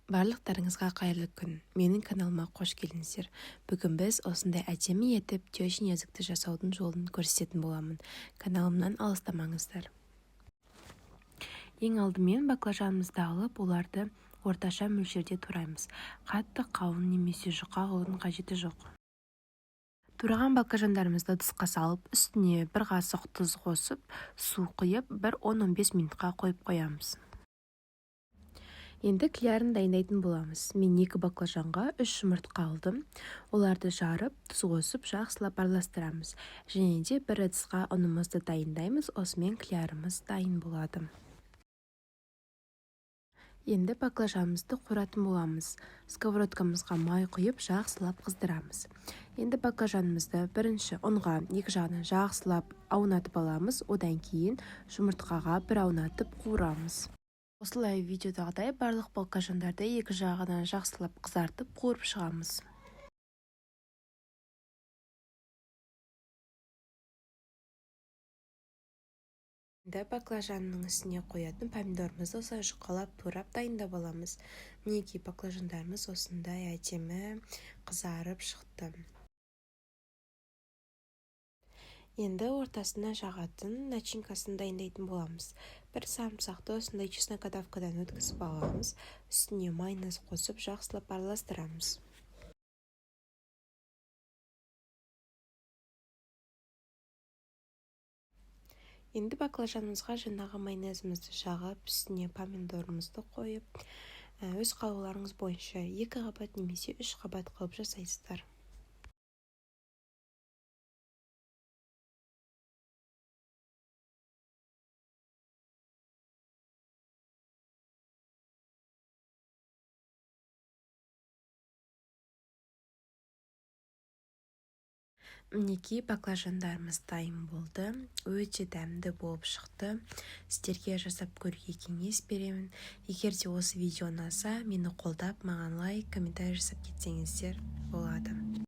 Барлықтарыңызға қайырлы күн! Менің каналыма қош келдіңіздер! Бүгін біз осындай әдемі етіп тещин языкты жасаудың жолын көрсететін боламын. Каналымнан алыстамаңыздар. Ең алдымен баклажанымызды алып, оларды орташа мөлшерде тураймыз. Қатты, қалың немесе жұқа қылудың қажеті жоқ. Тураған баклажандарымызды ыдысқа салып, үстіне бір қасық тұз қосып, су құйып, бір 10-15 минутқа қойып қоямыз. Енді клярын дайындайтын боламыз. Мен екі баклажанға үш жұмыртқа алдым. Оларды жарып, тұз қосып, жақсылап араластырамыз. Және де бір ыдысқа ұнымызды дайындаймыз. Осымен клярымыз дайын болады. Енді баклажанымызды қуыратын боламыз. Сковородкамызға май құйып, жақсылап қыздырамыз. Енді баклажанымызды бірінші ұнға екі жағынан жақсылап аунатып аламыз. Одан кейін жұмыртқаға бір аунатып қуырамыз. Осылай, видеодағыдай, барлық баклажандарды екі жағынан жақсылап қызартып, қуырып шығамыз. Енді баклажанның үстіне қоятын помидорымызды осылай жұқалап турап, дайындап аламыз. Мінекей, баклажандарымыз осындай әдемі қызарып шықты. Енді ортасына жағатын начинкасын дайындайтын боламыз. Бір сарымсақты осындай чеснокодавкадан өткізіп аламыз. Үстіне майонез қосып, жақсылап араластырамыз. Енді баклажанымызға жаңағы майонезімізді жағып, үстіне помидорымызды қойып, өз қалауларыңыз бойынша екі қабат немесе үш қабат қылып жасайсыздар. Мінекей, баклажандарымыз дайын болды. Өте дәмді болып шықты. Сіздерге жасап көруге кеңес беремін. Егер де осы видео ұнаса, мені қолдап, маған лайк, комментарий жасап кетсеңіздер болады.